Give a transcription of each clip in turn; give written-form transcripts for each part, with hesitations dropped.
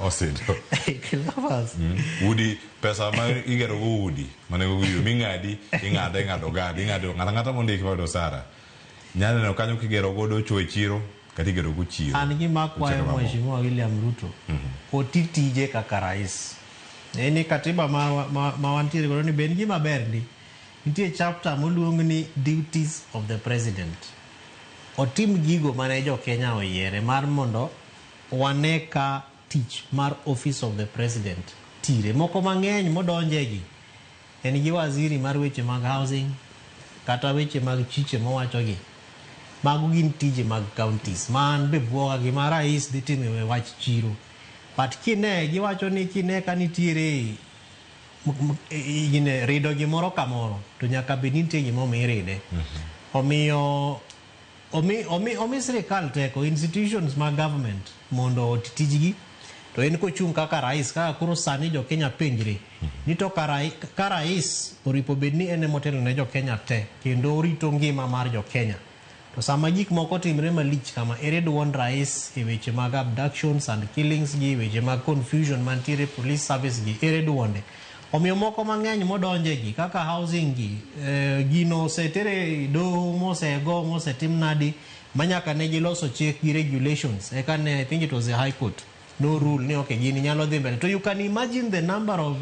osindo. Cleophas. Udi pesa ma igero go udi manego go ming'adi ing'ado ing'ado gadi ing'ado ng'ato ang'ata mondiki mayudo osara nyalo neno kanyo kigero godo cho e chiro kata igero go chiro. An gima akwayo Kuonde mamoko. Mheshimiwa William Ruto oti tije kaka rais. En ni katiba ma wantiere godo ni be en gima ber ndi. Nitie chapter moluong ni duties of the president. Otim gigo mane jo Kenya oyiere mar mondo wane ka tich mar office of the president tire. Moko mang'eny modonje gi en gi waziri mar weche mag housing kata weche mag chiche mowacho gi. Mago gin tije mag counties man be buoga gima rais dhi timo e wach chiro. But kine giwacho ni kine ka nitiere gine rido gimoro kamoro to nyaka bed ni nitie gimomiyo iride. Omiyo omi sirikal teko institutions mag government mondo oti tijgi to en kochung' kaka rais kaka koro sani jo Kenya penjre ni to ka rais oripo bed ni en emotelo ne jo Kenya te kendo orito ngima mar jo Kenya to sama gik moko timre malich kama ere duond rais e weche mag abductions and killings gi weche mag confusion mantiere police service gi ere duonde. Omiyo moko mang'eny modonje gi kaka housing gi gino osetere doho mosego mosetim nadi manyaka ne giloso chik gi regulations eka ne, I think it was the High Court no rule ni okay, gini nyalo dhi mbele. To you can imagine the number of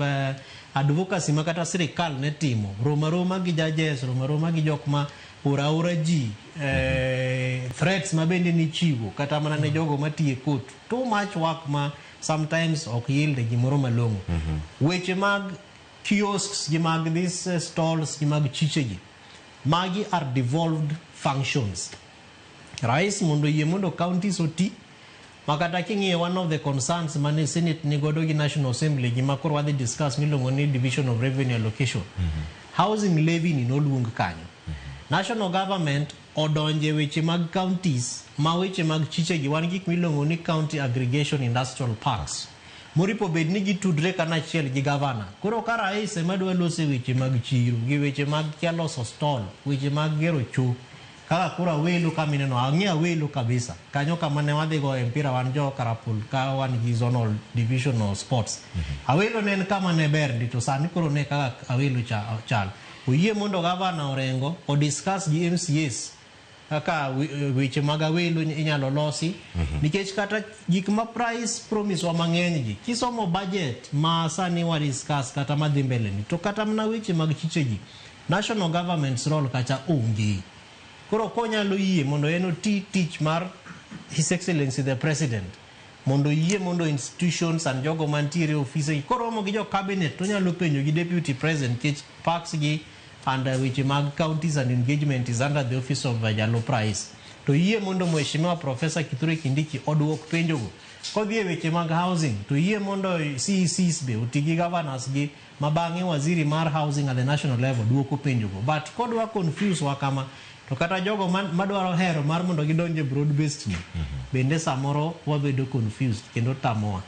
advocacy ma kata sirikal ne timo roma roma gi judges, roma roma gi jok ma ora ora ji, threats ma bende nichiwo kata mana ne jogo matiyo e court, too much work ma sometimes ok yield gimoro malong'o. Weche mag kiosks gi mag these stalls gi mag chiche gi, magi are devolved functions. Rais mondo oyie mondo counties oti makata king'iyo one of the concerns mane Senate ni godo gi National Assembly gima koro wadhi discuss miluongo ni division of revenue allocation, housing levy ni noluong kanyo. National government odonje weche mag counties ma weche mag chiche gi wan gik miluongo ni county aggregation industrial parks moripo bed ni gitudre kanachiel gi gavana. Koro ka rais ema dwa loso e weche mag chiro gi weche mag kia loso stall, weche mag gero cho kaka koro Awelo kama ineno ang'e Awelo kabisa kanyo kama ne wadhi goyo mpira wan jo Karapul ka wan gi zonal division of sports. Awelo ne en kama ne ber ndi to sani koro ne kaka Awelo chal. Oyie mondo gavana Orengo o discuss gi MCAs kaka weche mag Awelo inyalo losi nikech kata gik ma price promise wa mang'eny gi kisomo budget ma sani wa discuss kata madhi mbele ni to kata mana weche mag chiche gi national government's role kacha onge. Koro konyalo yie mondo en oti tich mar His Excellency the President mondo oyie mondo institutions and jogo mantiere e ofise gi koromo gi jo cabinet to onyalo penjo gi deputy president nikech parks gi and weche mag counties and engagement is under the office of jalup rais to yie mondo Mheshimiwa Professor Kithure Kindiki oduok penjogo. Kodhi e weche mag housing to yie mondo CECs be oti gi governors gi ma bang'e waziri mar housing at the national level duoko penjogo. But kodwa confuse wa kama to kata jogo madwaro hero mar mondo gidonj e broad based ni bende samoro wabedo confused kendo tamowa.